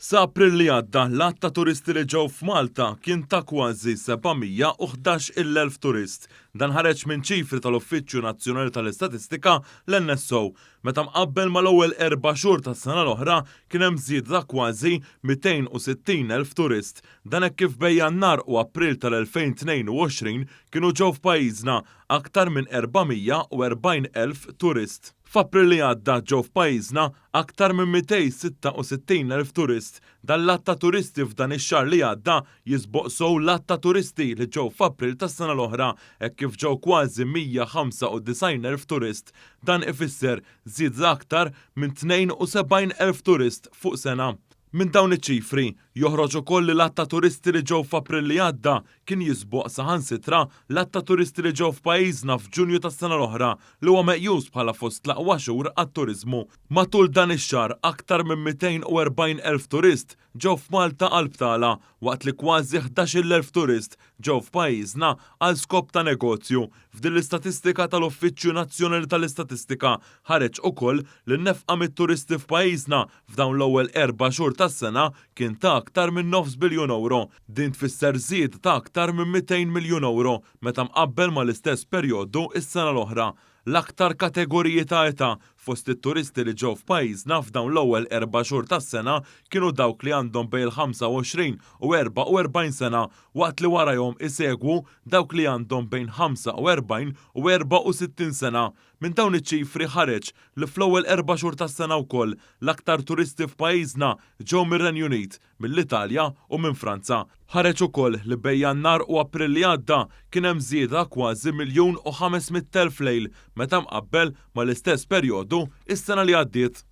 Sa April li għadda, l-għadd ta' turisti li ġew f'Malta kien ta' kważi 711,000 turist. Dan ħareġ minn ċifri tal-Uffiċċju Nazzjonali tal-Istatistika, l-NSO. Meta mqabbel mal-ewwel erba' xhur tas-sena l-oħra, kien hemm żieda ta' kważi 260,000 turist. Dan hekk kif bejn Jannar u April tal-2022 kienu ġew f'pajjiżna aktar minn 440,000 turist. F'April li għadda ġew f'pajjiżna aktar minn 266,000 turist. Dan l-għadd ta' turisti f'dan ix-xahar li għadda jisboq sew l-għadd ta' turisti li ġew f'April tas-sena l-oħra hekk kif ġew kważi 195,000 turist. Dan ifisser żieda ta' aktar minn 72,000 turist fuq sena. Minn dawn iċ-ċifri, joħroġ ukoll li l-għadd ta' turisti li ġew f'April li għadda kien jisboq saħansitra l-għadd ta' turisti li ġew f'pajjiżna f'Ġunju tas-sena l-oħra li huwa meqjus bħala fost l-aqwa xhur għat-turiżmu. Matul dan ix-xahar aktar minn 240,000 turist ġew f'Malta għal btala waqt li kważi 11,000 turist ġew f'pajjiżna għal skop ta' negozju. F'din l-istatistika tal-Uffiċċju Nazzjonali tal-Istatistika ħareġ ukoll li n-nefqa mit-turisti f'pajjiżna f'dawn l-ewwel erba' xhur tas-sena kien ta' aktar minn nofs biljun ewro. Din tfisser żieda ta' aktar minn 200 miljun ewro meta mqabbel mal-istess perjodu s-sena l-oħra. L-aktar kategoriji ta' età fost it-turisti li ġew f'pajjiżna f'dawn l-ewwel erba' xhur tas-sena kienu dawk li għandhom bejn il-25 u 44 sena waqt li warajhom isegwu dawk li għandhom bejn 45 u 64 sena. Minn dawn iċ-ċifri ħareġ li fl-ewwel erba' xhur tas-sena wkoll, l-aktar turisti f'pajjiżna ġew mir-Renju Unit, mill-Italja u minn Franza. Ħareġ ukoll li bejn Jannar u April li għadda kien hemm żieda kważi 1,500,000 lejl meta mqabbel mal-istess perjodu s-sena li għaddiet.